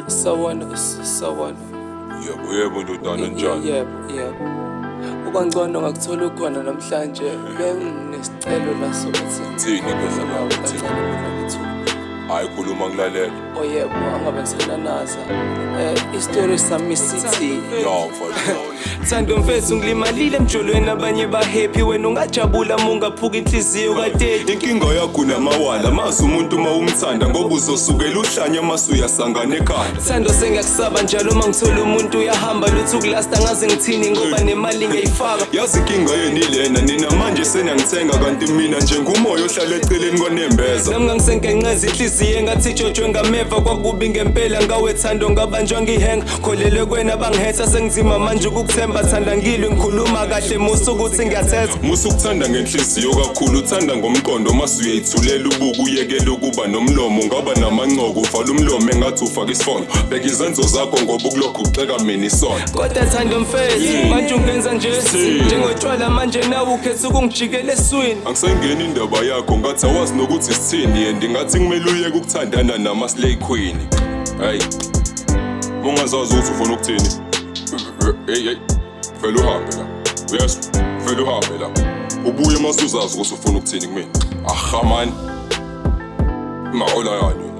Sawubona, sawubona. Yebo, yebo ndodana, njani? Yebo, yebo. Ukangcono ngakuthola ukhona namhlanje, benginesicelo la sokuthi Thini, khehla lami, thini? kancane mina ngithuba. Hayi, khuluma ngilalela. Oh yebo, angabe ngisananaza. Isitori sami sithi Ya mfana. Thando mfethu, ngilimalile emjolweni, abanye ba-happy, wena ungajabula mungaphuka inhliziyo ka-30. Inkinga yakho namawala mazi umuntu uma umthanda, ngoba uzosukela uhlanya mase uyasangana ekhanda. Thando, sengiyakusaba njalo uma ngithola umuntu uyahamba, lutho ukulasta, ngaze ngithini ngoba nemali ngiyayifaka. Yazi inkinga yeni lena, nina manje seniyangithenga, kanti mina nje ngumoya ohlala eceleni kwanembeza. Nami ngangisenkenqeza inhliziyo engathi ijojwe ngameva, kwakubi ngempela ngawe Thando, ngabanjwa ngihenga, kholelwe kwena bangihetha, sengizima manje ukukuthemba. Thanda ngilwe, ngikhuluma kahle, musa ukuthi ngiyathetha. Musa ukuthanda ngenhliziyo kakhulu, uthanda ngomqondo mase uyayithulela, ubuke uyekele ukuba nomlomo, ungaba namancoko, uvala umlomo engathi ufaka isifonyo. Bheka izenzo zakho ngoba ukulokhu uxeka mina isono. Kodwa Thando mfethu, manje ungenza nje njengotshwala, manje nawe ukhetha ukungijikela eswini. Angisayingeni indaba yakho, ngathi awazi nokuthi sithini, and ngathi kumele uyeke ukuthandana nama-slay queen. Hey, ungazazi ukuthi ufuna ukuthini, hey hey, vele uhambe la, yes, vele uhambe la, ubuye mase uzazi ukuthi ufuna ukuthini kumina. Aha mani, maola yani.